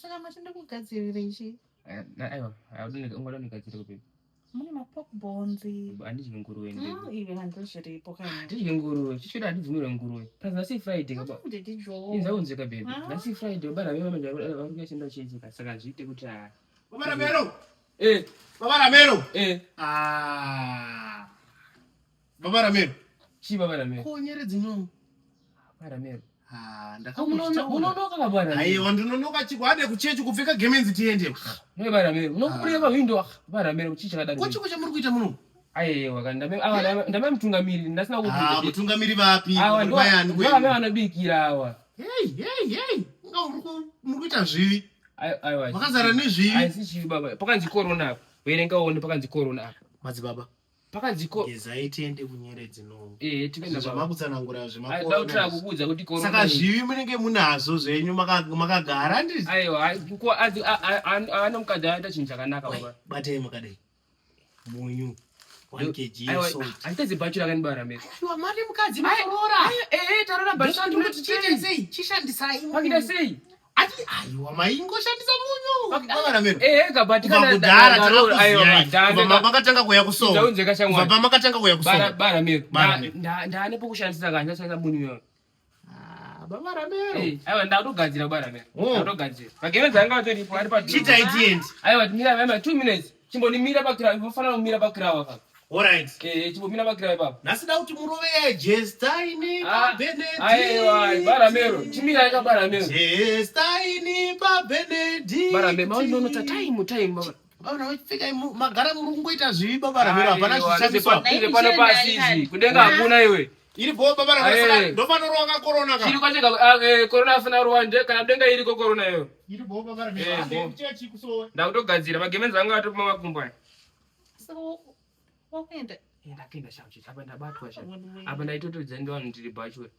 Saka machinde kugadzirira ichi. Eh, aiwa, ungada unigadzirire baby. Mune mapork bones. Handidyi nguruve. Iwe handizviripo kana. Handidyi nguruve. Chichida handibvumirwe nguruve. Plus nhasi Friday kaba. Ndidyiwo. Inzaunzeka baby. Nhasi Friday baba ramero manje vari kuenda chechi ka saka zviite kuti ah. Baba Ramero. Eh. Baba Ramero. Eh. Ah. Baba Ramero. Chii baba Ramero? Ko nyeredzi no. Baba Ramero. Ah, ndakamunonoka baba Ramero. Aiwa ndinonoka chiko ade kuchechi kupfeka gemenzi tiende. No baba Ramero. Unokuburira pa window baba Ramero chii chakadaro. Ko chiko chamuri kuita muno? Aiwa kana ndame awa ndame mutungamiri ndasina kuti. Ah, mutungamiri vapi? Awa ndo ndo vanobikira awa. Hey, hey, hey. Nga muri kuita zvivi. Aiwa. Makazara nezvivi. Aisi chivi baba. Pakanzi corona apa. Verenga uone pakanzi corona apa. Madzibaba. Pakanzi ko Gezai tiende kunyeredzi no. Eh, tikuenda baba. Zvamakutsanangura zvemakorona. kukuudza kuti corona. Saka zvivi munenge munazvo zvenyu makagara handiti? Aiwa, ko ano mukadzi aita chinhu chakanaka baba. Batai makadai. Munyu. 1 kg Aiwa, salt. handitadzi bhachi rakanibara mese. Aiwa, mari mukadzi maroora. Eh, tarora bhachi Ndoti chiite sei? Chishandisai. Pakuita sei? Ati aiwa maingoshandisa munyu. Baba Ramero. Eh, kabati kana kudhara takakuziyai. Kubva makatanga kuuya kusowe. Ndaunzeka shamwari. Kubva pamakatanga kuuya kusowe. Bara bara Ramero. Bara Ramero. Ndaane pokushandisa kana ndashandisa munyu iyoyo. Ah, baba Ramero. Eh, aiwa ndakutogadzira baba Ramero. Oh. Ndakutogadzira. Magemenzi anga atoripo ari padhuze. Chitai tiende. Aiwa mira mira 2 minutes. Chimbonimira pakira, unofanira kumira pakirawa kaka. Alright. Eh, chimbomira pakirawa ipapo. Nhasi da kuti murove Jestaini Ah, paBenedict. Aiwa, bara Ramero. Chimira ika bara Ramero. Jestaini paBenedict. Bara Ramero, maunonotsa time time baba. Baba vachipfeka magara muri kungoita zvivi baba Ramero hapana Aiwa, zvichamiswa. ndezve pano pasi izvi. Kudenga hakuna iwe. Iri bho baba Ramero saka Aye. ndofanorowa ka corona ka. Chiri kwacho eh, corona afana ruwande kana denga iriko corona iyo. Iri bho baba Ramero. Eh, Ande bho. kuchechi kusowe. Ndakutogadzira magemenzi anga atopima makumbo aya. Saka wakuenda. Eh, ndakaenda shamu chichi apa ndabatwa shamu. Apa ndaitotodza ndivanhu ndiri bachelor.